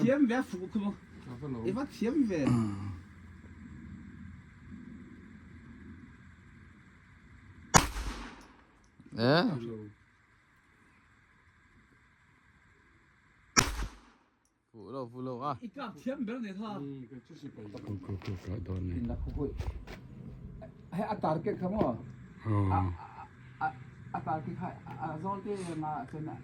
Thiam ve fu khu i va thiam ve. Eh. Fu lo fu lo a. I kap thiam ber ne tha. Ku ku ku ka don ni. Na khu hui. He a target kha mo. Oh. A a target kha a zol te ma chen a.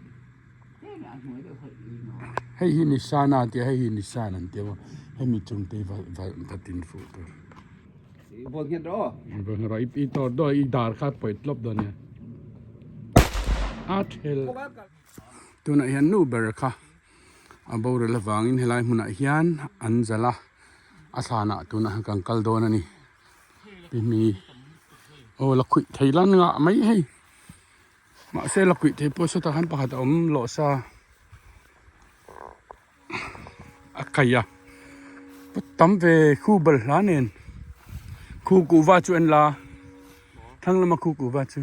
Hei hi Nissan a tia hei hi Nissan an tia maw hemi chung te hi va va va tin fuh tur. Vawn nghet rawh. Vawn nghet rawh i tawr dawn i dar kha pawih tlawp dawn nia. A thel. Tunah hian nu ber kha a boral avangin helai hmunah hian an zalh a, a thlanah tunah hian kan kal dawn a ni. Tihmi aw la khuih thei lan ngah mai hei. Mahse la kuih thei pawh sawtah khan pakhat a awm lawh sa a kaih a tam ve khu balhla nen khu kuhva chu en la thlang lama khu kuhva chu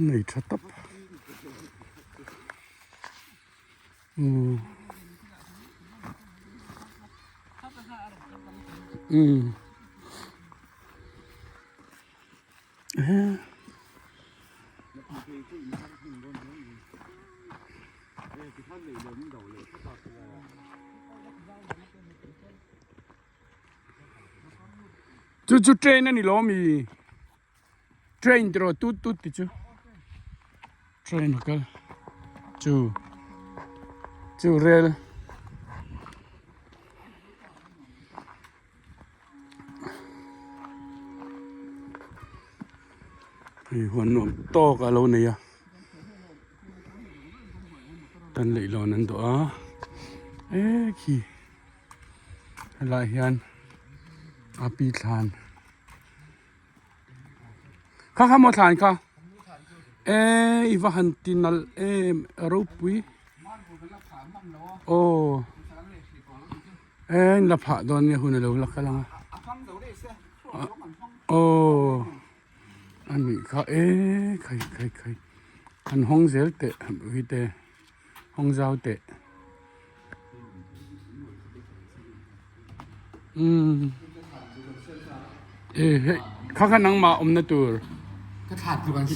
nei tha tawp umm umm Chu chu train a ni lo ami train tiraw tut tut tih chu train a kal chu chu rel. Hei huan nuam tawk a lo nei a tan leh lawn an dawh a e khi helaiah hian a pi thlan kha kha maw thlan kha e i va han ti nalh em a ropui aw. E in la phah dawn nia hun a lo la kal ang a aw a nih kha e khai khai khai an hawng zel teh ui te hawng zau teh umm e hei kha kha nangmah awmna tur i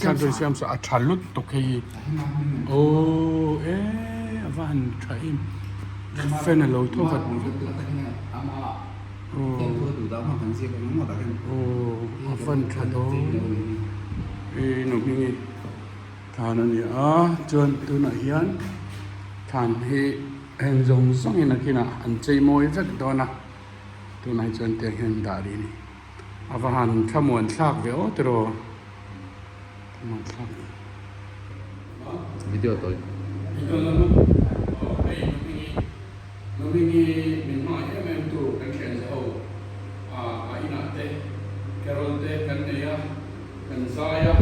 thla tur siam sa a tha lutuk hei hi aw e a va han tha em fan a lo tho vat aw a van tha dawn e nu hming hi thlan a ni a chuan tunah hian thlan hi heng zawng zawng in a kinah an chei mawi vek dawn a tunah hi chuan tiang hian dah rih a ni. A va han thlamuan thlak ve aw tiraw thlamuan thlak Video tawi. Nomingi min hmangaih em em tu kan thian za ho a a inah te carol te kan nei a kan zai a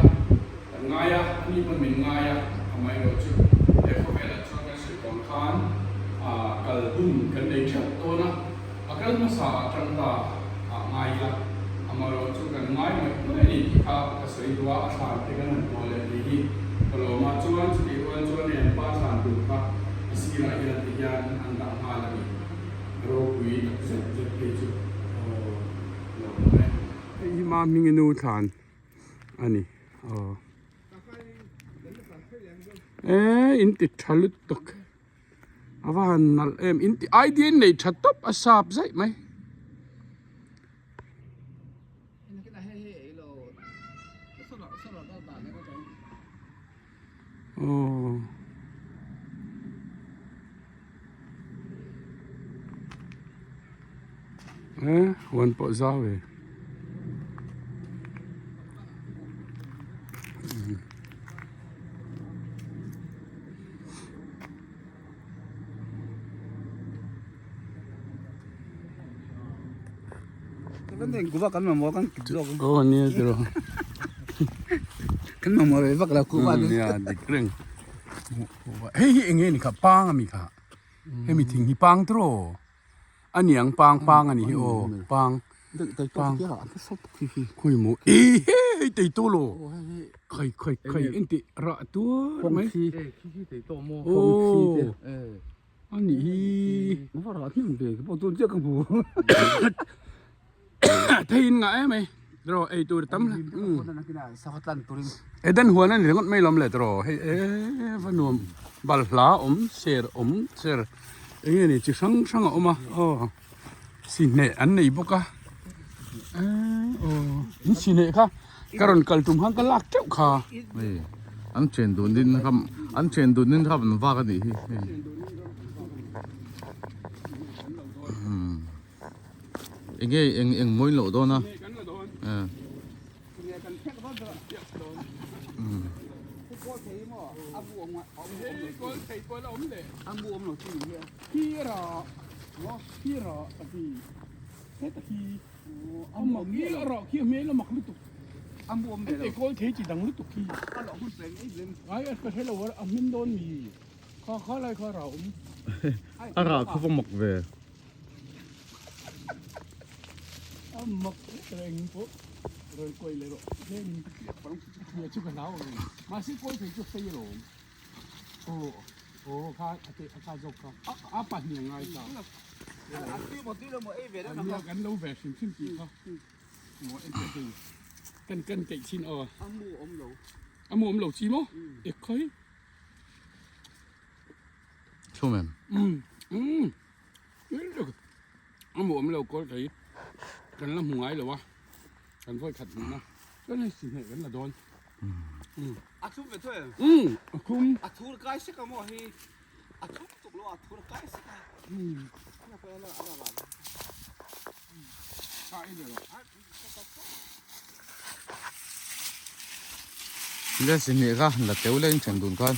kan ngai a ani pawn min ngai a amaherawh chu he khawvelah chuan kan sawi tawng khan a kal hun kan nei theuh dawn a. A kal hmasa atang ta ah ngai ila, amaherawh chu kan ngai mai mai a ni tih kha ka sawi duh a, a thlan te kan han tuah leh thei hi ka lawm a, chuan chutih rual chuan hei an pa thlan tur kha a sirah hian ti hian an dah nghal a ni, ropui tak zet zet phei chu aw lawm awm e. Hei hi ma hming i nu thlan a ni aw. E in ti tha lutuk. A va han nalh em in tih idea in nei tha tawp a sap zaih mai. Aww. Eh huan pawh zau ve. Aw nia tiraw nia dik reng hei hi eng nge ni kha pang ami kha hemi thing hi pang tiraw a niang pang pang a ni hi aw pang pang khawi maw ih he. hei tei to lo. Khai khai khai en teh rah tuar mai. E khi khi tei to maw. Aw a nih hi. Va rah hnem ve ka pawh tun chiah ka hmu. Theiin ngah em mai tiraw ei tur tam hle. Eden huan a ni ringawt mai lawm le tiraw hei e va nuam balhla awm ser awm ser eng nge ni chi hrang hrang a awm a aw sihneh an nei bawk a aw in sihneh kha ka rawn kal tum khan ka lak teuh kha. Hei an chen dun din kha an chen dun din kha an vak a nih hi hei. Enge eng eng mawi loh dawn a eh A rah kha va mak ve. A mak reng pawh rawn kawi leh rawh tlem in thia chu ka hlau ang mahse kawi thei chu fei alawm aw aw kha a te a kha zawk kha a pahnih a ngai ta nia kan lo ve hrim hrim tih kha maw en teh hei kan kan keih chin aw a mu awm lo a mu awm lo chi maw ekhai Chhum em? Umm a mu awm lo kawl thei kan la hmu ngai lo a kan vawi khat hmuh na chuan hei sihneh kan la dawn a thlum ve thaw em umm a thlum a thur kai sek a maw hei a thlum tuk lo a thur kai sek a umm Ila sihneh kha la teuh la in then dun khan.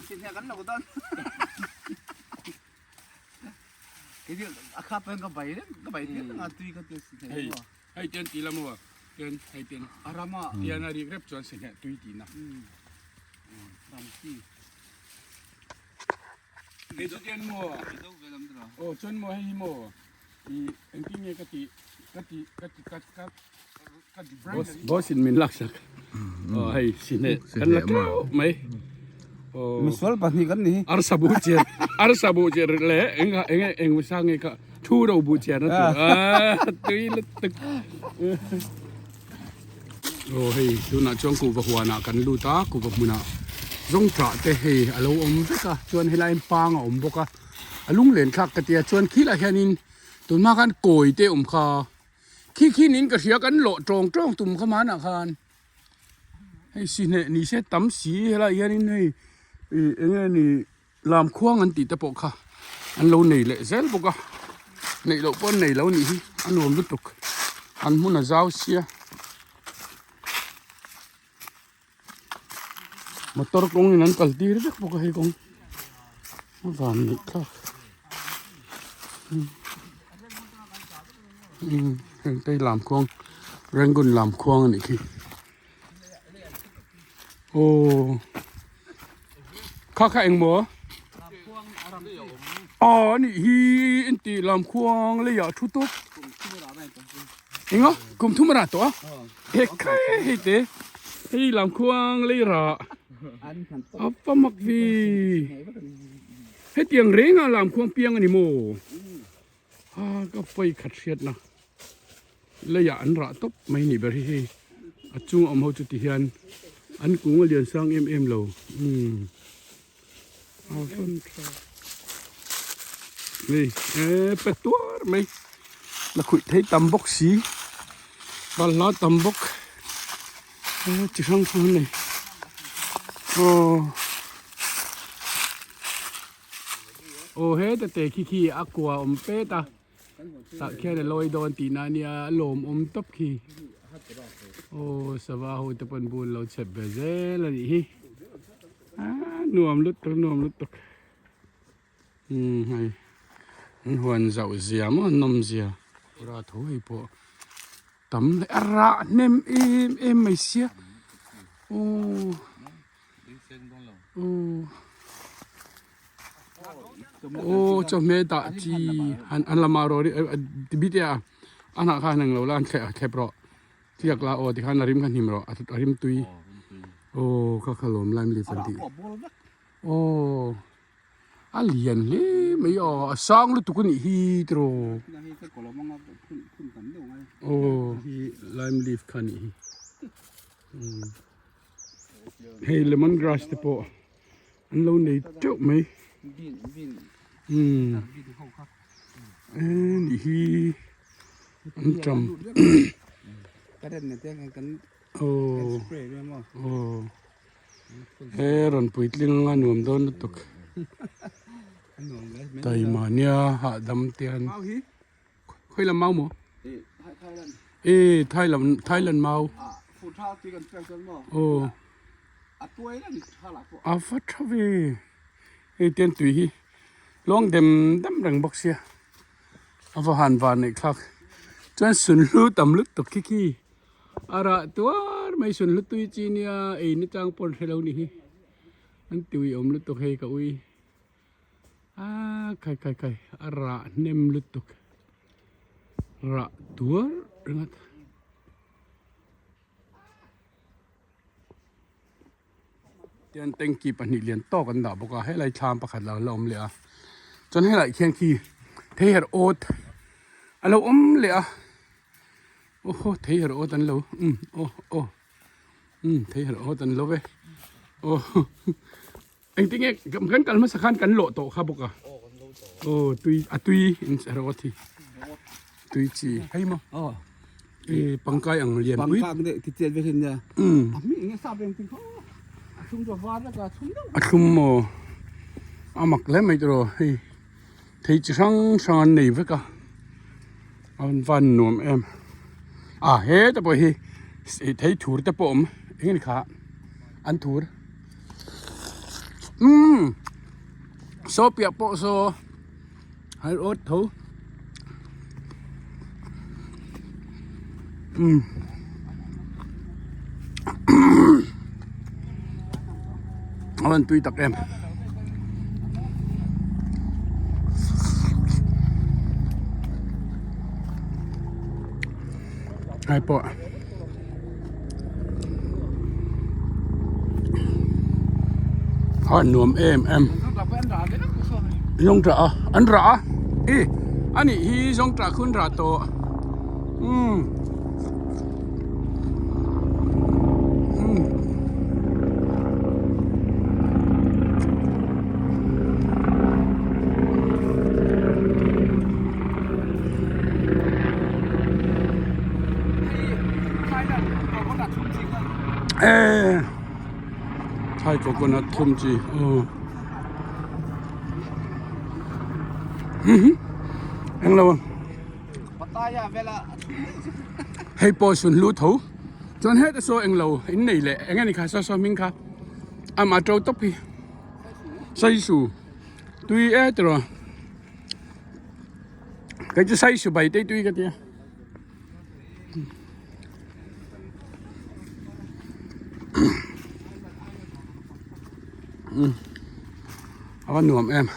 Sihneh kan lo dawn. A kha pen ka bai reng ka bai reng a tui ka te sihneh. Hei hei ten ti la maw ten hei ten arama tian a rik rep chuan sihneh tui ti na. Ram chi. Kei chu tian maw aw chuan maw hei hi maw i engtin nge ka tih ka tih ka ti ka ka ka ti boss in min lak sak aw hei sihneh kan la teuh mai aw misual pahnih kan ni arsa bu chian arsa bu chian leh eng eng eng sa nge kha thu ro bu chian a tur a tui lutuk Aw hei tunah chuan kuhva huanah kan lut a kuhva hmunah zawngṭah te hei a lo awm vek a chuan helai in pang a awm bawk a a lunglen thlak ka tia chuan khilah hianin tunhma khan kawi te awm kha khi khi niin ka hria kan lawh tawng tawng tum kha hmanah khan hei sihneh ni se tam si helaiah hianin hei ih eng nge ni Lamkhuang an tih te pawh kha an lo nei leh zel bawk a, neih loh pawh an nei lo anih hi a nuam lutuk an hmun a zau sia motor kawng in an kal tir vek bawk a hei kawng a van neih thlak umm heng te hi lamkhuang Rangoon lamkhuang anih khi. Aw kha kha engmaw aw a nih hi engti lamkhuang leiah thu tawp enga kum thum a rah tawh a he khai hei te hei lamkhuang lei rah a va mak vi hetiang renga lamkhuang piang a ni maw a ka pawi khat hriatna. Leiah an rah tawp mai nih ber hi hei a chung a awm ho chu ti hian an kung a lian sang em em lo umm a vawn tha hei eee pe tuar mai la khuih thei tam bawk si balhla tam bawk eee chi hrang hrang an nei aw. Aw heta te khi khi a kua awm pet a. Tah khian a lawi dawn tih na ania a lawmawm tawp khi. Aw sava ho te pawn bul lo chep ve zel a nih hi. Aaa nuam lutuk nuam lutuk. Umm hei an huan zauh zia maw an nawm zia. Ura tho hei pawh tam leh a rah hnem em em mai sia. Aw aw. Aw chawhmeh dah chi han an lama rawh ri tibite a a hnah kha han englo la an thlep rawh. Tliak la aw tikhan a rim kha hnim rawh a rim tui aw kha kha lawm lime leaf an tih aw a lian hle mai aw a sang lutuk a nih hi tiraw aw hi lime leaf kha a nih hi hei lemon grass te pawh an lo nei teuh mai umm nih hi an tam aw aw he rawn puitling anga nuam dawn lutuk taima nia hahdam te han khawi lam mau maw e Thailand Thailand mau aw a va tha ve hei tian tui hi lawng dem dem reng bawk sia a va han van neih thlak chuan sunhlu tam lutuk khi khi a rah tuar mai sunhlu tui chi nia ei na chang pawh an hre lo ni hi an tui awm lutuk hei ka ui. Aaa khai khai khai a rah hnem lutuk rah tuar ringawt tian tanky pahnih lian tawk an dah bawk a helai thlam pakhat lo la awm leh a chuan helai khian khi thei her awt a lo awm leh a aw haw thei her awt an lo um aw aw um thei her awt an lo ve aw. Engtin nge kan kal hmasa khan kan lawh tawh kha bawk a. Aw tui a tui in rawt hi. Tui chi hei maw. Aw. E pangkai ang lian pui. Pangkai de ti chet ve hin nia. Um. A mi nge sa beng tin kho. A thlum jo var ka thlum deuh. A thlum maw. A mak hle mai tiraw hei. Thei chi hrang hrang an nei vek a. An van nuam em. A heta pawh hi thei thur te pawh awm eng nge ni kha an thur. Umm saw piah pawh saw hai awt tho umm a rawn tui tak em hai pawh. A nuam em em zawng tah a an rah a e a nih hi zawng tah khu an rah tawh umm umm. Eee Thai coconut thum chi aw englo hei pawh sunhlu tho chuan heta saw englo in nei leh eng nge ni kha saw saw hming kha amah to tawp hi saisu tui e tiraw. Kei chu sai su bai tei tui ka tia. A va nuam em.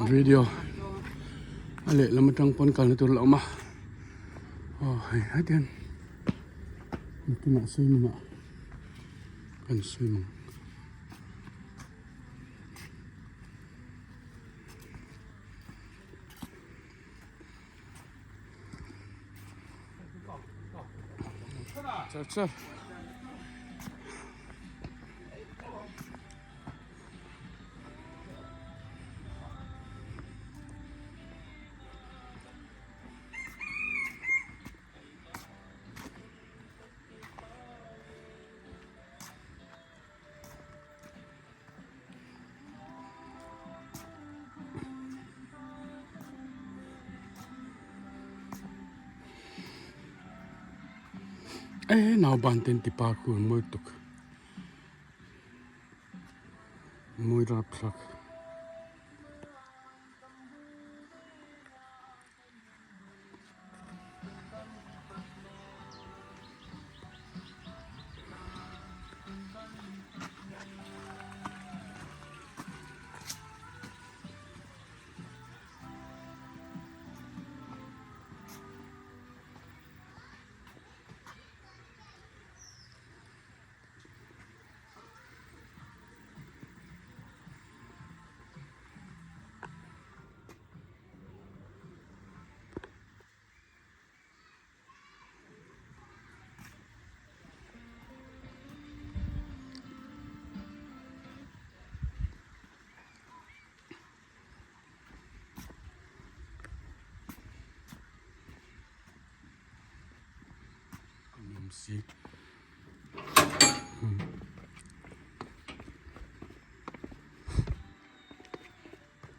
Video a lehlam atang pawn kalna tur la awm a. Aw hei hetiang nakinah swimming ah kan swim ang. Char char. E nauban ten ti par khu mawi tuk mawi rapthlak. nuam si.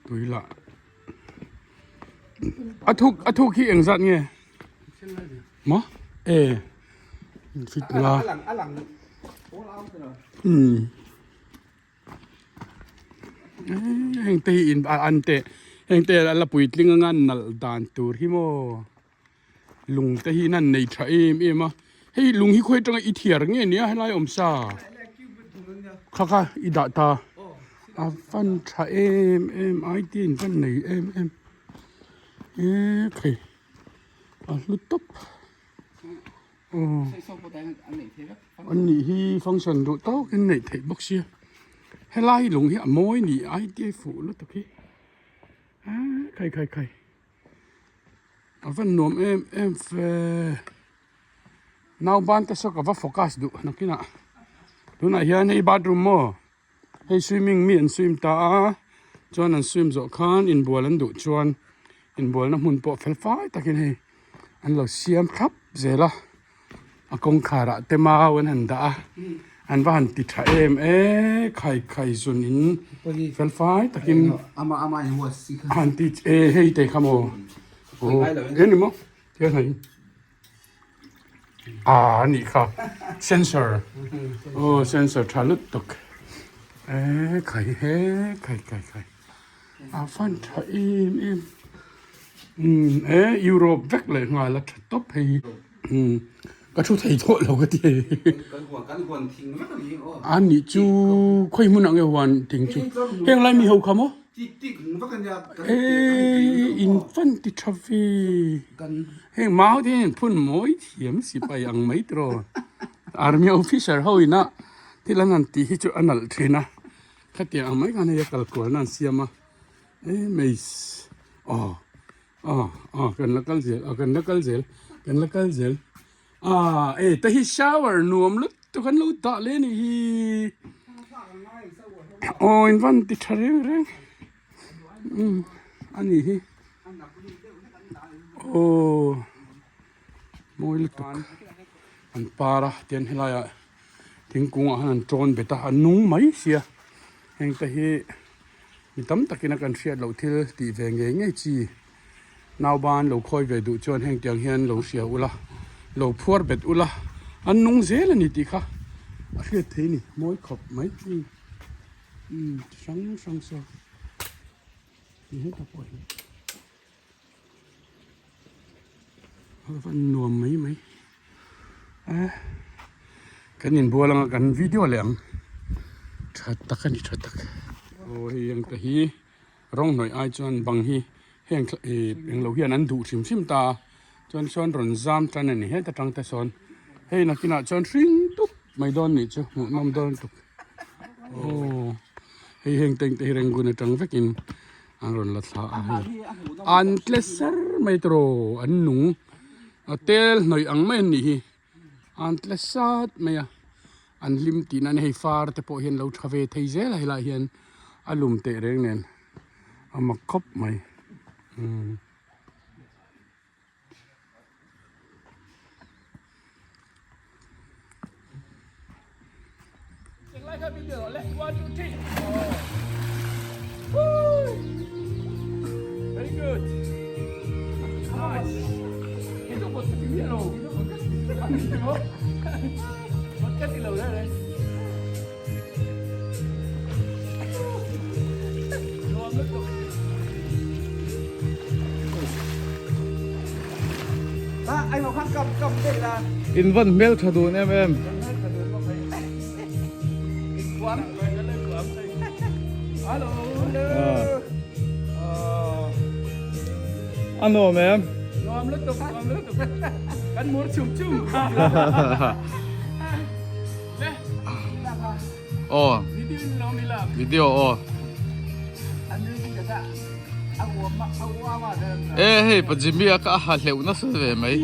Tui lah a thuk a thuk hi eng zat nge maw e fit nga umm heng te hi in an te heng te a la puitling anga nalh dan tur hi maw. Lung te hi nan nei tha em em a, hei lung hi khawi atanga i thiar nge nia helai awm sa kha kha i dah ta a fan tha em em ai te in fan nei em em e khai a hlu tawp aw an nih hi function duh tawk in neih theih bawk sia helai lung hi a mawi ni ai te fuh lutuk hi a khai khai khai. A va nuam em em fe nauban te saw ka va focus duh nakinah tunah hian hei bathroom maw hei swimming mi an swim ta a chuan an swim zawh khan inbual an duh chuan inbualna hmun pawh fel fai takin hei an lo siam thlap zel a. A kawngkhar ah te mau an han dah a an va han ti tha em e khai khai zun in fel fai takin a han ti e hei te kha maw aw eng ni maw thil hnaih ah a nih kha sensor aw sensor tha lutuk e khai he khai khai khai a fan tha em em umm e Europe vek leh nghal a tha tawp hei hi umm ka thu thei tawh lo ka ti hei a nih chu khawi hmun ah nge huan thing chu heng lai mi ho kha maw e in fan ti tha ve heng mau te hian phun mawi thiam sipai ang mai tiraw army officer ho ina thil an han tih hi chu a nalh thin a. Khatiang ang mai khan hei a kal kualna an siam a e maze aw aw aw kan la kal zel aw kan la kal zel kan la kal zel ah e te hi shower nuam lutuk an lo dah leh a nih hi aw in van ti tha reng reng umm a nih hi aw mawi lutuk an par a tian helai ah. Thingkung ah hian an tawn bet a, a nung mai sia heng te hi mi tam takin a kan hriat loh thil tih ve ngei ngei chi nauban lo khawi ve duh chuan heng tiang hian lo hria ula lo phuar bet ula an nung zel a ni tih kha a hriat theih a ni mawi khawp mai umm chi hrang hrang saw ni heta pawh hi a van nuam mai mai a kan inbual anga kan video leh ang tha tak a ni tha tak aw hei ang te hi rawng hnawih ai chuan bang hi heng ih englo hian an duh hrim hrim ta a chuan sawn rawn zam tan a ni heta tang te sawn hei nakinah chuan hring dup mai dawn nih chu hmuhnawm dawn lutuk aw hei heng te hi rangoon atang vekin. An rawn la thla a hei an tle ser mai tawh an nung a tel hnawih ang mai an nih hi an tle sat mai a an hlim tih nan hei far te pawh hian lo tha ve thei zel a helaiah hian a lum teh reng nen a mak khawp mai umm. In van hmel tha dun em em. A nuam em? Nuam lutuk, nuam lutuk. Kan mur chum chum. Aw video aw e hei pa Jimmy a ka ha hleuh nasa ve mai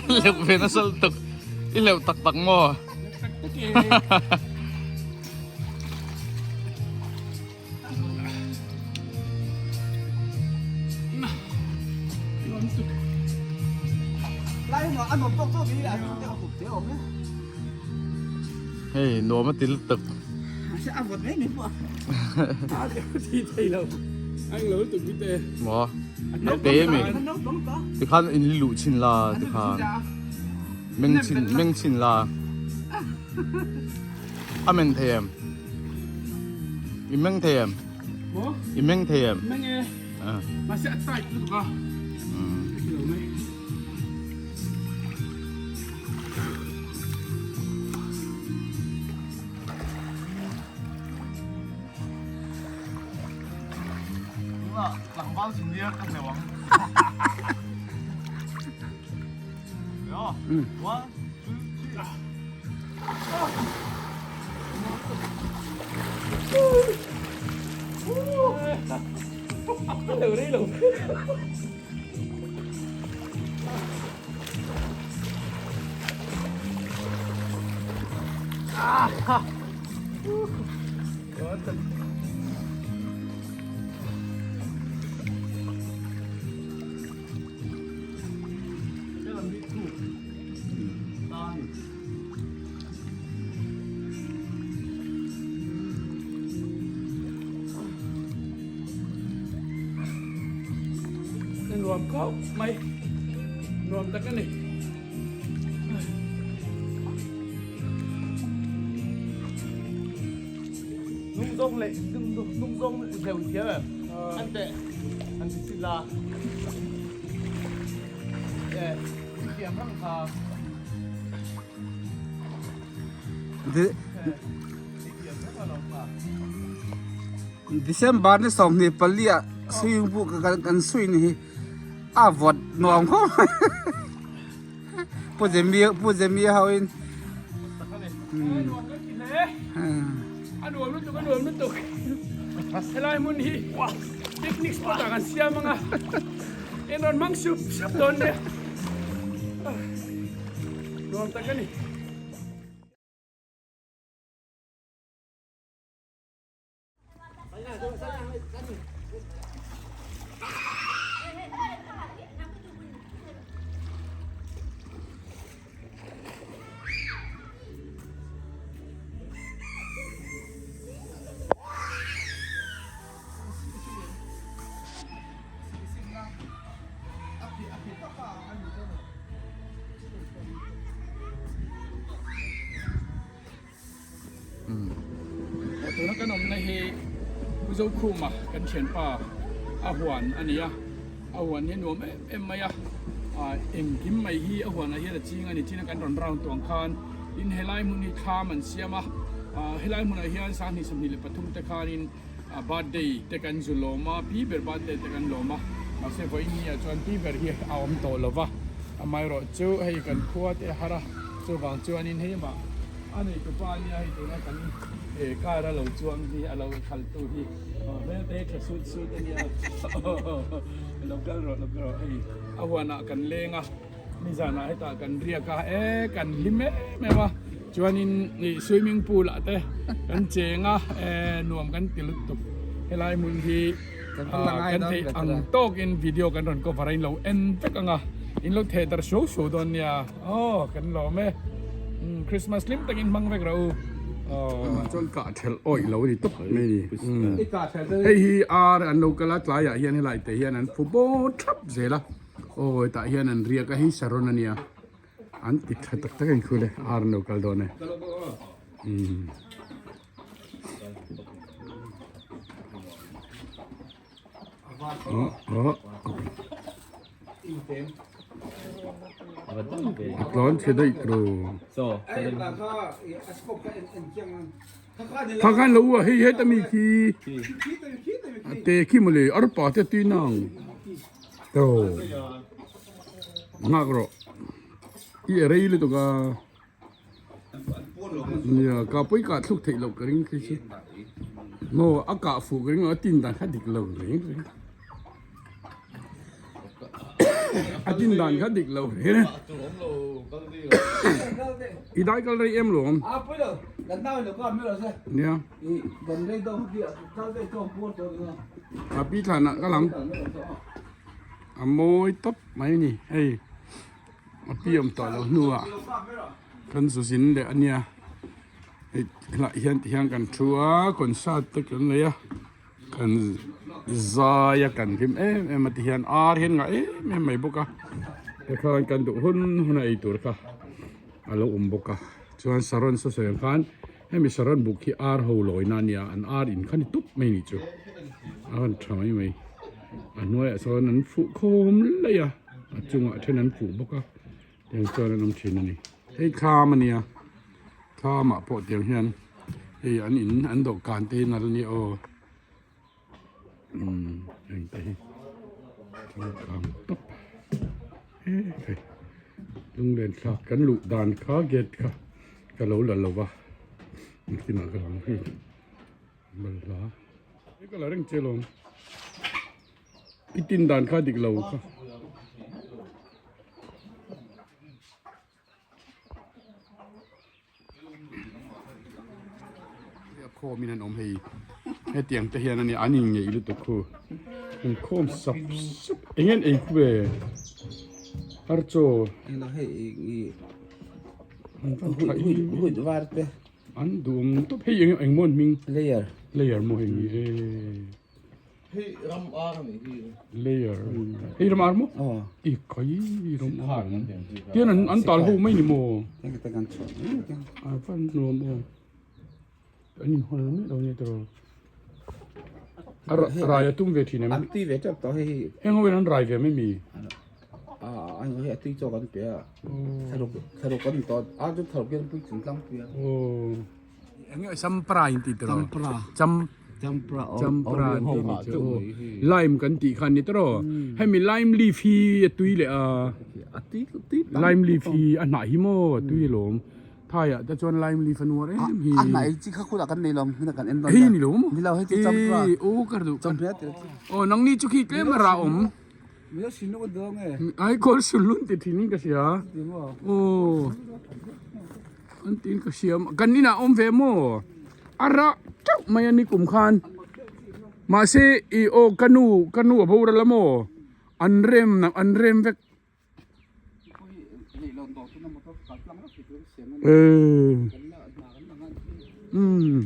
hleuh ve nasa lutuk i hleuh tak tak maw Hei nuam a ti lutuk. Maw a te mi tikhan in luh chin la tikhan meng chin meng chin la a men thei em i meng thei em i meng thei em Tlangval junior ka hleuh ang. One, two, three. Nuam khawp mai, nuam tak a ni. Nung zawng leh nung zawng hleuh thiam em? An teh an ti si la. Thiam rang kha. December ni 24 ah swimming pool kan sui ni hi a vawt nuam khawp mai. Pu Jemmy Pu Jemmy ho in A nuam lutuk a nuam lutuk helai hmun hi picnic spot ah kan siam anga en rawn hmang sup sup dawn nia nuam tak a ni. Tuna kan awmna hi Pu Zokhuma kan thianpa a huan a ni a, a huan hi a nuam em em mai a, engkim mai hi a huanah hian a ching a ni. China kan rawn round tawh ang khan tin helai hmun hi thlam an siam a, helai hmunah hian 2023 te khanin birthday te kan zu lawm a, pi ber birthday te kan lawm a, mahse vawiin ah chuan pi ber hi a awm tawh lo va, amaherawhchu hei kan khua te a har a, chuvang chuanin hei mah. A nei tupa ania hei tuna kan car a lo chuang hi a lo khalh tu hi hmel te hi tha sut sut ania lo kal rawh lo kal rawh hei a huanah kan leng a nizanah hetah kan riak a e kan hlim em em a chuanin ih swimming pool ah te kan cheng a e nuam kan ti lutuk helai hmun hi kan theih ang tawkin video kan rawn cover a in lo en vek ang a in lo theh darh suau suau dawn nia. Aw kan lawm e Christmas hlim takin hmang vek rawh u Amah chuan kah thelh awih lo a ni tawp mai a ni. Hei hi ar an lo kal a tlaiah hian helai te hian an fu bawr thap zel a aw hetah hian an riak a hei saron a nia an ti tha tak tak a ni khul e ar an lo kal dawn e. A tlawn chhe daih tawh. Kha khan lo a hei heta mi khi a te khi mawle arpa te tui nang tawh nghak rawh i a rei lutuk a. Nia ka pawi kah thluk theih loh ka ring khi chu maw a kah fuh ka ring lo a tin dan kha dik lo reng reng a tin dan kha dik lo reng reng i dai kal rei em lawm nia a pi thlan ah ka lang a mawi tawp mai a ni hei. A pi awm tawh lo hnuah kan zu zin leh a nia hei helaiah hian ti hian kan thu a concert te kan nei a kan zai a kan hlim em em a ti hian ar hian ngah em em mai bawk a tikhan kan duh hun hun a ei tur kha a lo awm bawk a chuan saron saw sawi ang khan hemi saron buk hi ar ho lawina a nia an ar in kha ni tup mai a nih chu a rawn tha mai mai a hnuaiah sawn an fuh khawm laih a. A chungah then an fuh bawk a tiang chuan an awm thin a ni. Hei thlam a nia thlamah pawh tiang hian hei an in an dawhkan te hi nalh a nia aw umm heng te hi changkang tawp he hei lunglen thlak kan luh dan kha gate kha ka lo la lo va engtinah ka lang hei balhla hei ka la reng che lawm. I tin dan kha dik lo kha. Khawm in an awm hei hetiang te hian ani an in ngeih lutuk khu an khawm sap sap eng nge an ei khu ve archaw an duhawm tawp hei eng eng maw an hming layer layer maw hei ni e. Hei ram ar a nih hi. Layer. Hei ram ar maw? I kai ram ar. Tian an an tal ho mai ni maw? A van nuam aw. An in hawn mai lo ni tawh. A rai a tum ve thin em? An tui ve teuh tawh hei hi. Heng ho in an rai ve mai mi? A an hei a tui chawk an pe a. Tharuk tharuk an tawh a chu tharuk hian pui chung tlang pui a. Enge champra in tih tawh Champra. Cham Champra aw Champra an tih ni chu aw lime kan tih khan ni tawh hemi lime leaf hi a tui leh a a tui tui lime leaf hi a hnah hi maw a tui alawm thai ah te chuan lime leaf a nuar em hi a hnah ei chi kha khutah kan nei lo hmuna kan en dawn hei ni lo maw ni lo hei chu champra e aw ka duh champra ti aw nangni chu khi tlem a rah awm mi sin lu dawng e ai kawl sun lun ti thin in ka hria aw an tiin ka hria kan inah awm ve maw a rah teuh mai a ni kum khan mahse i aw ka nu ka nu a boral a maw an rem an rem vek umm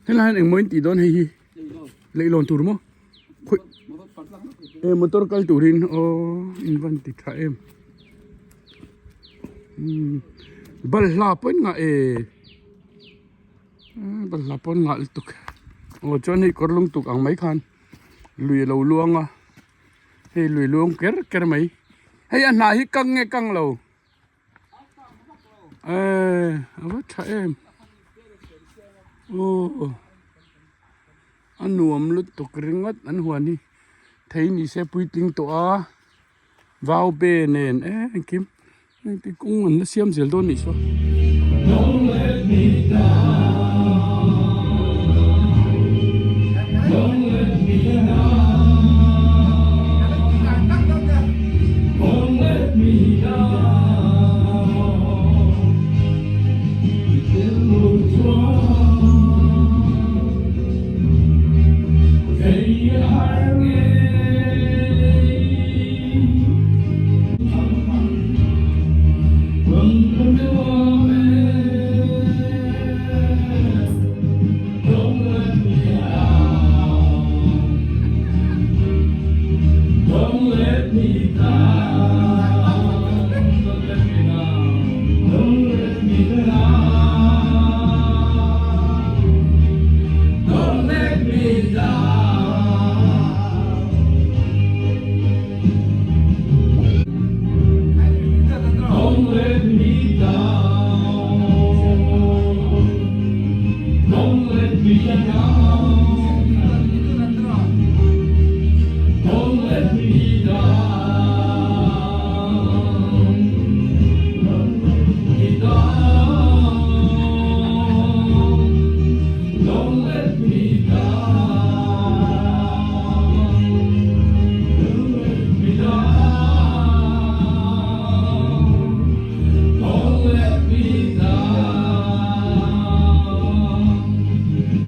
helai hian engmaw in tih dawn hei hi leihlawn tur maw khawi e motor kal turin aw in van ti tha em umm balhla pawh in ngah e balhla pawh an ngah lutuk aw chuan hei kawr lung tuk ang mai khan lui a lo luang a. Hei lui luang ker ker mai hei a hnah hi kang nge kang lo eh a va tha em aw a nuam lutuk ringawt an huan hi thei ni se puitling tawh a vau be nen eh engkim engti kawng an la siam zel dawn nih saw.